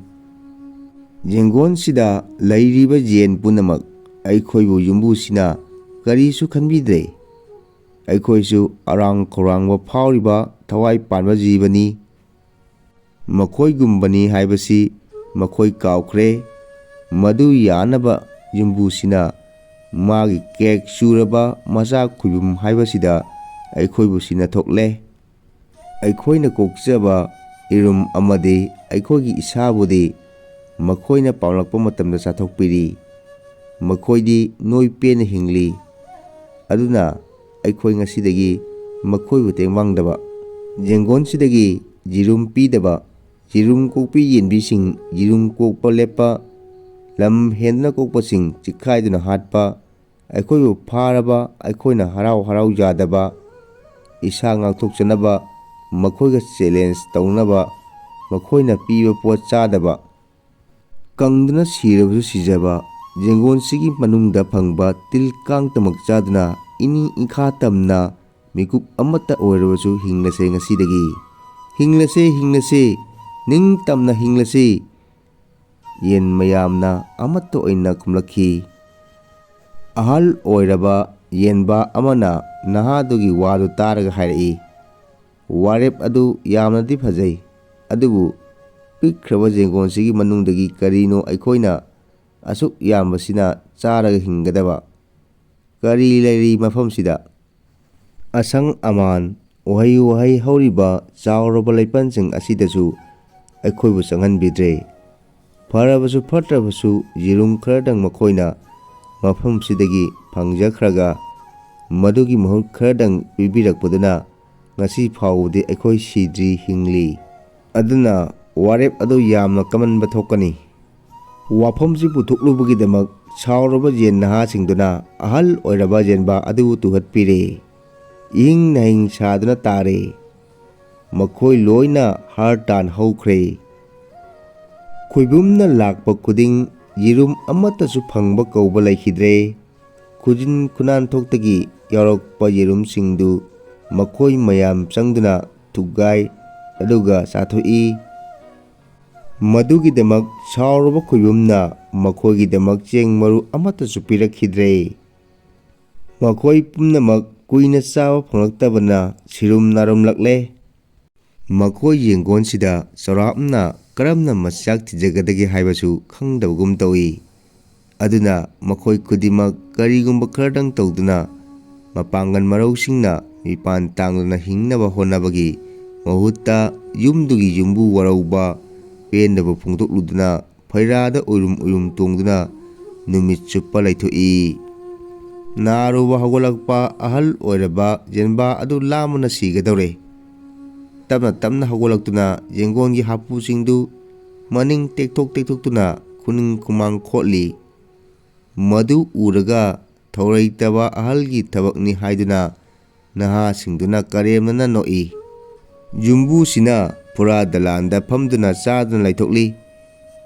ꯌꯦꯡꯒꯣꯟꯁꯤꯗ ꯂꯩꯔꯤꯕ ꯌꯦꯟ ꯄꯨꯝꯅꯃꯛ ꯑꯩꯈꯣꯏꯕꯨ ꯌꯨꯝꯕꯨꯁꯤꯅ ꯀꯔꯤꯁꯨ ꯈꯟꯕꯤꯗ꯭ꯔꯦ꯫ ꯑꯩꯈꯣꯏꯁꯨ ꯑꯔꯥꯡ ꯈꯧꯔꯥꯡꯕ ꯐꯥꯎꯔꯤꯕ ꯊꯋꯥꯏ ꯄꯥꯟꯕ ꯖꯤꯕꯅꯤ꯫ ꯃꯈꯣꯏꯒꯨꯝꯕꯅꯤ ꯍꯥꯏꯕꯁꯤ ꯃꯈꯣꯏ ꯀꯥꯎꯈ꯭ꯔꯦ꯫ ꯃꯗꯨ ꯌꯥꯅꯕ ꯌꯨꯝꯕꯨꯁꯤꯅ ꯃꯥꯒꯤ ꯀꯦꯛ ꯆꯨꯔꯕ ꯃꯆꯥ ꯈꯣꯏꯕꯨꯝ ꯍꯥꯏꯕꯁꯤꯗ ꯑꯩꯈꯣꯏꯕꯨ ꯁꯤꯟꯅꯊꯣꯛꯂꯦ꯫ ꯑꯩꯈꯣꯏꯅ ꯀꯣꯛꯆꯕ ꯌꯦꯔꯨꯝ ꯑꯃꯗꯤ ꯑꯩꯈꯣꯏꯒꯤ ꯏꯁꯥꯕꯨꯗꯤ ꯃꯈꯣꯏꯅ ꯄꯥꯝꯂꯛꯄ ꯃꯇꯝꯗ ꯆꯥꯊꯣꯛꯄꯤꯔꯤ꯫ ꯃꯈꯣꯏꯗꯤ ꯅꯣꯏ ꯄꯦꯟꯅ ꯍꯤꯡꯂꯤ꯫ ꯑꯗꯨꯅ ꯑꯩꯈꯣꯏ ꯉꯁꯤꯗꯒꯤ ꯃꯈꯣꯏꯕꯨ ꯇꯦꯡꯕꯥꯡꯗꯕ, ꯌꯦꯡꯒꯣꯟꯁꯤꯗꯒꯤ ꯌꯦꯔꯨꯝ ꯄꯤꯗꯕ, ꯌꯦꯔꯨꯝ ꯀꯣꯛꯄꯤ ꯌꯦꯟꯕꯤꯁꯤꯡ ꯌꯦꯔꯨꯝ ꯀꯣꯛꯄ ꯂꯦꯞꯄ, ꯂꯝ ꯍꯦꯟꯗꯨꯅ ꯀꯣꯛꯄꯁꯤꯡ ꯆꯤꯛꯈꯥꯏꯗꯨꯅ ꯍꯥꯠꯄ, ꯑꯩꯈꯣꯏꯕꯨ ꯐꯥꯔꯕ ꯑꯩꯈꯣꯏꯅ ꯍꯔꯥꯎ ꯍꯔꯥꯎ ꯌꯥꯗꯕ, ꯏꯁꯥ ꯉꯥꯛꯊꯣꯛꯆꯅꯕ ꯃꯈꯣꯏꯒ ꯆꯦꯂꯦꯟꯖ ꯇꯧꯅꯕ ꯃꯈꯣꯏꯅ ꯄꯤꯕ ꯄꯣꯠ ꯆꯥꯗꯕ, ꯀꯪꯗꯨꯅ ꯁꯤꯔꯕꯁꯨ ꯁꯤꯖꯕ, ꯌꯦꯡꯒꯣꯟꯁꯤꯒꯤ ꯃꯅꯨꯡꯗ ꯐꯪꯕ ꯇꯤꯜ ꯀꯥꯡꯇꯃꯛ ꯆꯥꯗꯨꯅ ꯏꯅꯤꯡ ꯏꯈꯥ ꯇꯝꯅ ꯃꯤꯀꯨꯞ ꯑꯃꯠꯇ ꯑꯣꯏꯔꯕꯁꯨ ꯍꯤꯡꯂꯁꯦ ꯉꯁꯤꯗꯒꯤ꯫ ꯍꯤꯡꯂꯁꯦ, ꯍꯤꯡꯂꯁꯦ, ꯅꯤꯡꯇꯝꯅ ꯍꯤꯡꯂꯁꯦ꯫ ꯌꯦꯟ ꯃꯌꯥꯝꯅ ꯑꯃꯠꯇ ꯑꯣꯏꯅ ꯈꯨꯝꯂꯛꯈꯤ꯫ ꯑꯍꯜ ꯑꯣꯏꯔꯕ ꯌꯦꯟꯕꯥ ꯑꯃꯅ ꯅꯍꯥꯗꯨꯒꯤ ꯋꯥꯗꯨ ꯇꯥꯔꯒ ꯍꯥꯏꯔꯛꯏ, "ꯋꯥꯔꯦꯞ ꯑꯗꯨ ꯌꯥꯝꯅꯗꯤ ꯐꯖꯩ, ꯑꯗꯨꯕꯨ ꯄꯤꯛꯈ꯭ꯔꯕ ꯌꯦꯡꯒꯣꯟꯁꯤꯒꯤ ꯃꯅꯨꯡꯗꯒꯤ ꯀꯔꯤꯅꯣ ꯑꯩꯈꯣꯏꯅ ꯑꯁꯨꯛ ꯌꯥꯝꯕꯁꯤꯅ ꯆꯥꯔꯒ ꯍꯤꯡꯒꯗꯕ? ꯀꯔꯤ ꯂꯩꯔꯤ ꯃꯐꯝꯁꯤꯗ?" ꯑꯁꯪ ꯑꯃꯥꯟ, ꯎꯍꯩ ꯋꯥꯍꯩ ꯍꯧꯔꯤꯕ ꯆꯥꯎꯔꯕ ꯂꯩꯄꯟꯁꯤꯡ ꯑꯁꯤꯗꯁꯨ ꯑꯩꯈꯣꯏꯕꯨ ꯆꯪꯍꯟꯕꯤꯗ꯭ꯔꯦ꯫ ꯐꯔꯕꯁꯨ ꯐꯠꯇ꯭ꯔꯕꯁꯨ ꯌꯦꯔꯨꯝ ꯈꯔꯗꯪ ꯃꯈꯣꯏꯅ ꯃꯐꯝꯁꯤꯗꯒꯤ ꯐꯪꯖꯈ꯭ꯔꯒ ꯃꯗꯨꯒꯤ ꯃꯍꯨꯠ ꯈꯔꯗꯪ ꯄꯤꯕꯤꯔꯛꯄꯗꯨꯅ ꯉꯁꯤ ꯐꯥꯎꯕꯗꯤ ꯑꯩꯈꯣꯏ ꯁꯤꯗ꯭ꯔꯤ, ꯍꯤꯡꯂꯤ꯫ ꯑꯗꯨꯅ ꯋꯥꯔꯦꯞ ꯑꯗꯨ ꯌꯥꯝꯅ ꯀꯃꯟꯕ ꯊꯣꯛꯀꯅꯤ꯫ ꯋꯥꯐꯝꯁꯤ ꯄꯨꯊꯣꯛꯂꯨꯕꯒꯤꯗꯃꯛ ꯁꯥꯎꯔꯕ ꯌꯦꯟ ꯅꯍꯥꯁꯤꯡꯗꯨꯅ ꯑꯍꯜ ꯑꯣꯏꯔꯕ ꯌꯦꯟꯕꯥ ꯑꯗꯨꯕꯨ ꯇꯨꯍꯠꯄꯤꯔꯦ꯫ ꯏꯍꯤꯡ ꯅꯥꯍꯤꯡ ꯁꯥꯗꯨꯅ ꯇꯥꯔꯦ꯫ ꯃꯈꯣꯏ ꯂꯣꯏꯅ ꯍꯥꯔ ꯇꯥꯟ ꯍꯧꯈ꯭ꯔꯦ꯫ ꯈꯣꯏꯕꯨꯝꯅ ꯂꯥꯛꯄ ꯈꯨꯗꯤꯡ ꯌꯦꯔꯨꯝ ꯑꯃꯠꯇꯁꯨ ꯐꯪꯕ ꯀꯧꯕ ꯂꯩꯈꯤꯗ꯭ꯔꯦ꯫ ꯈꯨꯖꯤꯟ ꯈꯨꯅꯥꯟꯊꯣꯛꯇꯒꯤ ꯌꯥꯎꯔꯛꯄ ꯌꯦꯔꯨꯝꯁꯤꯡꯗꯨ ꯃꯈꯣꯏ ꯃꯌꯥꯝ ꯆꯪꯗꯨꯅ ꯊꯨꯒꯥꯏ, ꯑꯗꯨꯒ ꯆꯥꯊꯣꯛꯏ꯫ ꯃꯗꯨꯒꯤꯗꯃꯛ ꯁꯥꯎꯔꯕ ꯈꯣꯏꯕꯨꯝꯅ ꯃꯈꯣꯏꯒꯤꯗꯃꯛ ꯆꯦꯡ ꯃꯔꯨ ꯑꯃꯠꯇꯁꯨ ꯄꯤꯔꯛꯈꯤꯗ꯭ꯔꯦ꯫ ꯃꯈꯣꯏ ꯄꯨꯝꯅꯃꯛ ꯀꯨꯏꯅ ꯆꯥꯕ ꯐꯪꯂꯛꯇꯕꯅ ꯁꯤꯔꯨꯝ ꯅꯥꯔꯨꯝꯂꯛꯂꯦ꯫ ꯃꯈꯣꯏ ꯌꯦꯡꯒꯣꯟꯁꯤꯗ ꯆꯥꯎꯔꯥꯛꯅ ꯀꯔꯝꯅ ꯃꯆꯥꯛ ꯊꯤꯖꯒꯗꯒꯦ ꯍꯥꯏꯕꯁꯨ ꯈꯪꯗꯕꯒꯨꯝ ꯇꯧꯏ꯫ ꯑꯗꯨꯅ ꯃꯈꯣꯏ ꯈꯨꯗꯤꯡꯃꯛ ꯀꯔꯤꯒꯨꯝꯕ ꯈꯔꯗꯪ ꯇꯧꯗꯨꯅ ꯃꯄꯥꯡꯒꯜ ꯃꯔꯧꯁꯤꯡꯅ ꯃꯤꯄꯥꯟ ꯇꯥꯡꯗꯅ ꯍꯤꯡꯅꯕ ꯍꯣꯠꯅꯕꯒꯤ ꯃꯍꯨꯠꯇ ꯌꯨꯝꯗꯨꯒꯤ ꯌꯨꯝꯕꯨ ꯋꯥꯔꯧꯕ, ꯄꯦꯟꯗꯕ ꯐꯣꯡꯗꯣꯛꯂꯨꯗꯨꯅ ꯐꯩꯔꯥꯗ ꯎꯏꯔꯨꯝ ꯎꯏꯔꯨꯝ ꯇꯣꯡꯗꯨꯅ ꯅꯨꯃꯤꯠ ꯆꯨꯞꯄ ꯂꯩꯊꯣꯛꯏ꯫ ꯅꯥꯔꯨꯕ ꯍꯧꯒꯠꯂꯛꯄ ꯑꯍꯜ ꯑꯣꯏꯔꯕ ꯌꯦꯟꯕꯥ ꯑꯗꯨ ꯂꯥꯝꯕꯅ ꯁꯤꯒꯗꯧꯔꯦ꯫ ꯇꯞꯅ ꯇꯞꯅ ꯍꯧꯒꯠꯂꯛꯇꯨꯅ ꯌꯦꯡꯒꯣꯟꯒꯤ ꯍꯥꯄꯨꯁꯤꯡꯗꯨ ꯃꯅꯤꯡ ꯇꯦꯛꯊꯣꯛ ꯇꯦꯛꯊꯣꯛꯇꯨꯅ ꯈꯨꯅꯤꯡ ꯈꯨꯃꯥꯡ ꯈꯣꯠꯂꯤ꯫ ꯃꯗꯨ ꯎꯔꯒ ꯊꯧꯔꯩꯇꯕ ꯑꯍꯜꯒꯤ ꯊꯕꯛꯅꯤ ꯍꯥꯏꯗꯨꯅ ꯅꯍꯥꯁꯤꯡꯗꯨꯅ ꯀꯔꯦꯝꯅꯅ ꯅꯣꯛꯏ꯫ ꯌꯨꯝꯕꯨꯁꯤꯅ ꯐꯨꯔꯥ ꯗꯂꯥꯟꯗ ꯐꯝꯗꯨꯅ ꯆꯥꯗꯨꯅ ꯂꯩꯊꯣꯛꯂꯤ꯫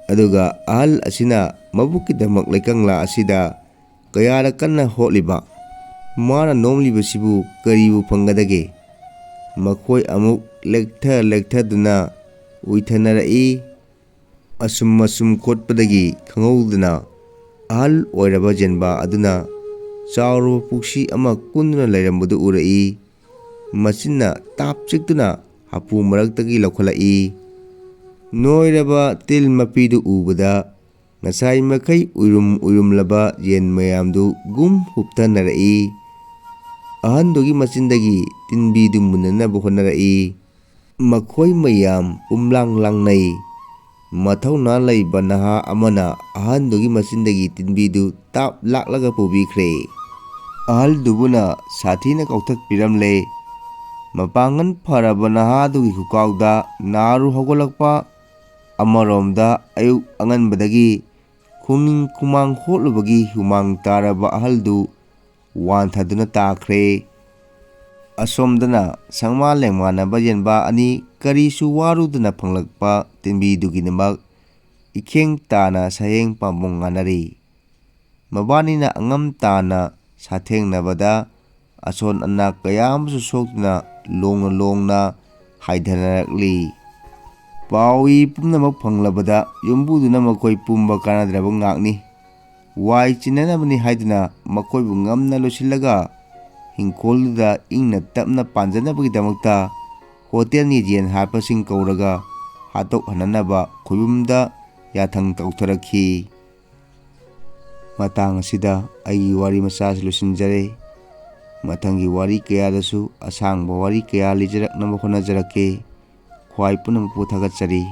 ꯑꯗꯨꯒ ꯑꯍꯜ ꯑꯁꯤꯅ ꯃꯕꯨꯛꯀꯤꯗꯃꯛ ꯂꯩꯀꯪꯂꯥ ꯑꯁꯤꯗ ꯀꯌꯥꯗ ꯀꯟꯅ ꯍꯣꯠꯂꯤꯕ? ꯃꯥꯅ ꯅꯣꯝꯂꯤꯕꯁꯤꯕꯨ ꯀꯔꯤꯕꯨ ꯐꯪꯒꯗꯒꯦ? ꯃꯈꯣꯏ ꯑꯃꯨꯛ ꯂꯦꯛꯊ ꯂꯦꯛꯊꯗꯨꯅ ꯎꯏꯊꯅꯔꯛꯏ꯫ ꯑꯁꯨꯝ ꯑꯁꯨꯝ ꯈꯣꯠꯄꯗꯒꯤ ꯈꯪꯍꯧꯗꯅ ꯑꯍꯜ ꯑꯣꯏꯔꯕ ꯖꯦꯟꯕꯥ ꯑꯗꯨꯅ ꯆꯥꯎꯔꯕ ꯄꯨꯈ꯭ꯔꯤ ꯑꯃ ꯀꯨꯟꯗꯨꯅ ꯂꯩꯔꯝꯕꯗꯨ ꯎꯔꯛꯏ꯫ ꯃꯆꯤꯟꯅ ꯇꯥꯞ ꯆꯤꯛꯇꯨꯅ ꯍꯥꯄꯨ ꯃꯔꯛꯇꯒꯤ ꯂꯧꯈꯠꯂꯛꯏ꯫ ꯅꯣꯏꯔꯕ ꯇꯤꯜ ꯃꯄꯤꯗꯨ ꯎꯕꯗ ꯉꯁꯥꯏ ꯃꯈꯩ ꯎꯏꯔꯨꯝ ꯎꯏꯔꯨꯝꯂꯕ ꯌꯦꯟ ꯃꯌꯥꯝꯗꯨ ꯒꯨꯝ ꯍꯨꯞꯊꯅꯔꯛꯏ꯫ ꯑꯍꯟꯗꯨꯒꯤ ꯃꯆꯤꯟꯗꯒꯤ ꯇꯤꯟꯕꯤꯗꯨ ꯃꯨꯟꯅꯅꯕ ꯍꯣꯠꯅꯔꯛꯏ꯫ ꯃꯈꯣꯏ ꯃꯌꯥꯝ ꯄꯨꯝꯂꯥꯡ ꯂꯥꯡꯅꯩ꯫ ꯃꯊꯧꯅꯥ ꯂꯩꯕ ꯅꯍꯥ ꯑꯃꯅ ꯑꯍꯜꯗꯨꯒꯤ ꯃꯆꯤꯟꯗꯒꯤ ꯇꯤꯟꯕꯤꯗꯨ ꯇꯥꯞ ꯂꯥꯛꯂꯒ ꯄꯨꯕꯤꯈ꯭ꯔꯦ꯫ ꯑꯍꯜꯗꯨꯕꯨꯅ ꯁꯥꯊꯤꯅ ꯀꯥꯎꯊꯠꯄꯤꯔꯝꯂꯦ꯫ ꯃꯄꯥꯡꯒꯜ ꯐꯔꯕ ꯅꯍꯥꯗꯨꯒꯤ ꯈꯨꯀꯥꯎꯗ ꯅꯥꯔꯨ ꯍꯧꯒꯠꯂꯛꯄ꯫ ꯑꯃꯔꯣꯝꯗ ꯑꯌꯨꯛ ꯑꯉꯟꯕꯗꯒꯤ ꯈꯣꯡꯅꯤꯡ ꯈꯨꯃꯥꯡ ꯍꯣꯠꯂꯨꯕꯒꯤ ꯍꯨꯃꯥꯡ ꯇꯥꯔꯕ ꯑꯍꯜꯗꯨ ꯋꯥꯟꯊꯗꯨꯅ ꯇꯥꯈ꯭ꯔꯦ꯫ ꯑꯁꯣꯝꯗꯅ ꯁꯪꯃꯥ ꯂꯦꯡꯃꯥꯟꯅꯕ ꯌꯦꯟꯕꯥ ꯑꯅꯤ ꯀꯔꯤꯁꯨ ꯋꯥꯔꯨꯗꯅ ꯐꯪꯂꯛꯄ ꯇꯤꯟꯕꯤꯗꯨꯒꯤꯗꯃꯛ ꯏꯈꯦꯡ ꯇꯥꯅ ꯁꯌꯦꯡ ꯄꯥꯝꯕꯣꯝ ꯉꯥꯅꯔꯤ꯫ ꯃꯕꯥꯅꯤꯅ ꯑꯉꯝ ꯇꯥꯅ ꯁꯥꯊꯦꯡꯅꯕꯗ ꯑꯁꯣꯟ ꯑꯅꯥ ꯀꯌꯥ ꯑꯃꯁꯨ ꯁꯣꯛꯇꯨꯅ ꯂꯣꯡꯅ ꯂꯣꯡꯅ ꯍꯥꯏꯊꯅꯔꯛꯂꯤ꯫ ꯄꯥꯎꯏ ꯄꯨꯝꯅꯃꯛ ꯐꯪꯂꯕꯗ ꯌꯨꯝꯕꯨꯗꯨꯅ ꯃꯈꯣꯏ ꯄꯨꯝꯕ ꯀꯥꯟꯅꯗ꯭ꯔꯕ ꯉꯥꯛꯅꯤ꯫ ꯋꯥꯏ ꯆꯤꯟꯅꯅꯕꯅꯤ ꯍꯥꯏꯗꯨꯅ ꯃꯈꯣꯏꯕꯨ ꯉꯝꯅ ꯂꯣꯏꯁꯤꯜꯂꯒ ꯏꯪꯈꯣꯜꯗꯨꯗ ꯏꯪꯅ ꯇꯞꯅ ꯄꯥꯟꯖꯅꯕꯒꯤꯗꯃꯛꯇ ꯍꯣꯇꯦꯜꯒꯤ ꯌꯦꯟ ꯍꯥꯠꯄꯁꯤꯡ ꯀꯧꯔꯒ ꯍꯥꯠꯇꯣꯛꯍꯟꯅꯅꯕ ꯈꯣꯏꯕꯨꯝꯗ ꯌꯥꯊꯪ ꯇꯧꯊꯔꯛꯈꯤ꯫ ꯃꯇꯥꯡ ꯑꯁꯤꯗ ꯑꯩꯒꯤ ꯋꯥꯔꯤ ꯃꯆꯥ ꯑꯁꯤ ꯂꯣꯏꯁꯤꯟꯖꯔꯦ꯫ ꯃꯊꯪꯒꯤ ꯋꯥꯔꯤ ꯀꯌꯥꯗꯁꯨ ꯑꯁꯥꯡꯕ ꯋꯥꯔꯤ ꯀꯌꯥ ꯂꯤꯖꯔꯛꯅꯕ ꯍꯣꯠꯅꯖꯔꯛꯀꯦ꯫ ꯈ꯭ꯋꯥꯏ ꯄꯨꯝꯅꯃꯛꯄꯨ ꯊꯥꯒꯠꯆꯔꯤ꯫